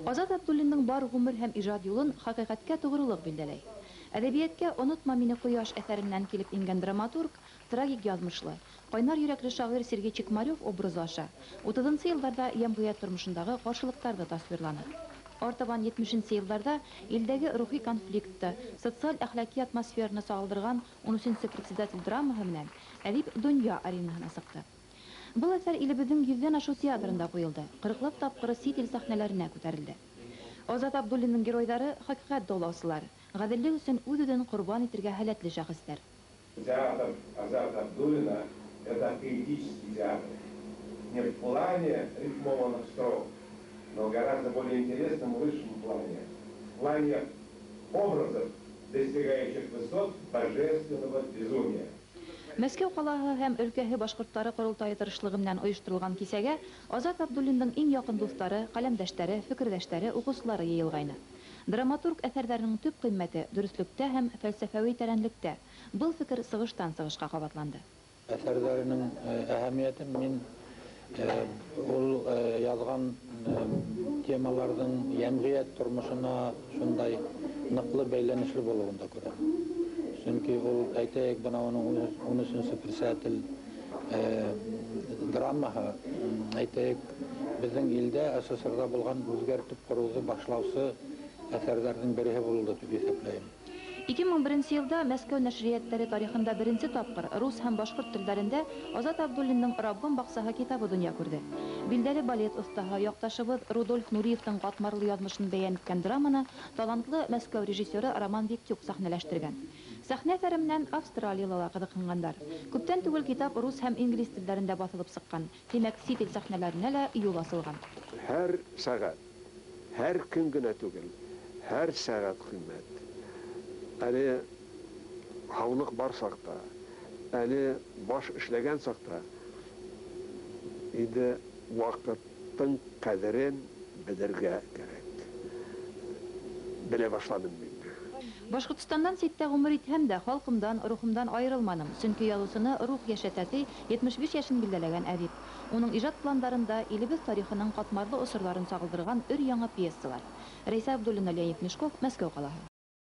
Азат Абдуллиндың бар ғүмер һәм ижад юлын хәҡиҡәткә тоғролоҡ билдәләй. Әҙәбиәткә «Онотма мине, ҡояш» әҫәре менән килеп ингән драматург трагик яҙмышлы, ҡайнар йөрәкле шағир Сергей Чекмарев образы аша утыҙынсы йылдарҙа йәмғиәт тормошондағы ҡаршылыҡтарҙы тасвирланы. Артабан етмешенсе йылдарҙа илдәге рухи конфликтты, социаль-әхлаҡи атмосфераны сағылдырған «Ун өсөнсө председатель» драмаһы менән әҙип донъя аренаһына сыҡты. Был әҫәр илебеҙҙең йөҙҙән ашыу театрында ҡуйылды, ҡырыҡлап тапҡыры сит ил сәхнәләренә күтәрелде. Азат Абдуллиндың геройҙары — хәҡиҡәт даулаусылар, ғәҙеллек өсөн үҙ-үҙен ҡорбан итергә һәләтле шәхестәр. Театр Азата Абдуллина – это поэтический театр. Не в плане рифмованных строк, но в гораздо более интересном, высшем плане. В плане образов, достигающих высот божественного безумия. Мәскәү ҡалаһы һәм өлкәһе башҡорттары ҡоролтайы тырышлығы менән ойошторолған кисәгә Азат Абдуллиндың иң яҡын дуҫтары, ҡәләмдәштәре, фекерҙәштәре, уҡыусылары йыйылғайны. Драматург әҫәрҙәренең төп ҡиммәте дөрөҫлөктә һәм фәлсәфәүи тәрәнлектә. Был фекер сығыштан сығышҡа ҡабатланды. Әҫәрҙәренең әһәмиәтен мин ул яҙған темаларҙың йәмғиәт тормошона шундай ныҡлы бәйләнешле булыуында күрәм. Сөнки ул, әйтәйек, бына уның «Ун өсөнсө председатель» драмаһы, әйтәйек, беҙҙең илдә СССРҙа булған үҙгәртеп ҡороуҙы башлаусы әҫәрҙәрҙең береһе булды тип иҫәпләйем. 2001 йылда Мәскәү нәшриәттәре тарихында беренсе тапҡыр рус һәм башҡорт телдәрендә Азат Абдуллиндың «Раббым баҡсаһы» китабы донъя күрҙе. Билдәле балет оҫтаһы, яҡташыбыҙ Рудольф Нуриевтың ҡатмарлы яҙмышын бәйән иткән драманы талантлы Мәскәү режиссеры Роман Виктюк сәхнәләштергән. Сәхнә әҫәре менән Австралияла ла ҡыҙыҡһынғандар. Күптән түгел китап рус һәм инглиз телдәрендә баҫылып сыҡҡан. Тимәк, сит ил сәхнәләренә лә юл асылған. Һәр сәғәт, һәр көн генә түгел, һәр сәғәт ҡиммәт. Әле һаулыҡ бар саҡта, әле баш эшләгән саҡта, инде ваҡыттың ҡәҙерен белергә кәрәк. Белә башланым мин. Башҡортостандан ситтә ғүмер итһәм дә, халҡымдан, рухымдан айырылманым. Сөнки яҙыусыны рух йәшәтә, ти 75 йәшен билдәләгән әҙип. Уның ижад пландарында илебеҙ тарихының ҡатмарлы осорҙарын сағылдырған өр-яңы пьесалар. Рәйсә Абдуллина, Леонид Мешков, Мәскәү ҡалаһы.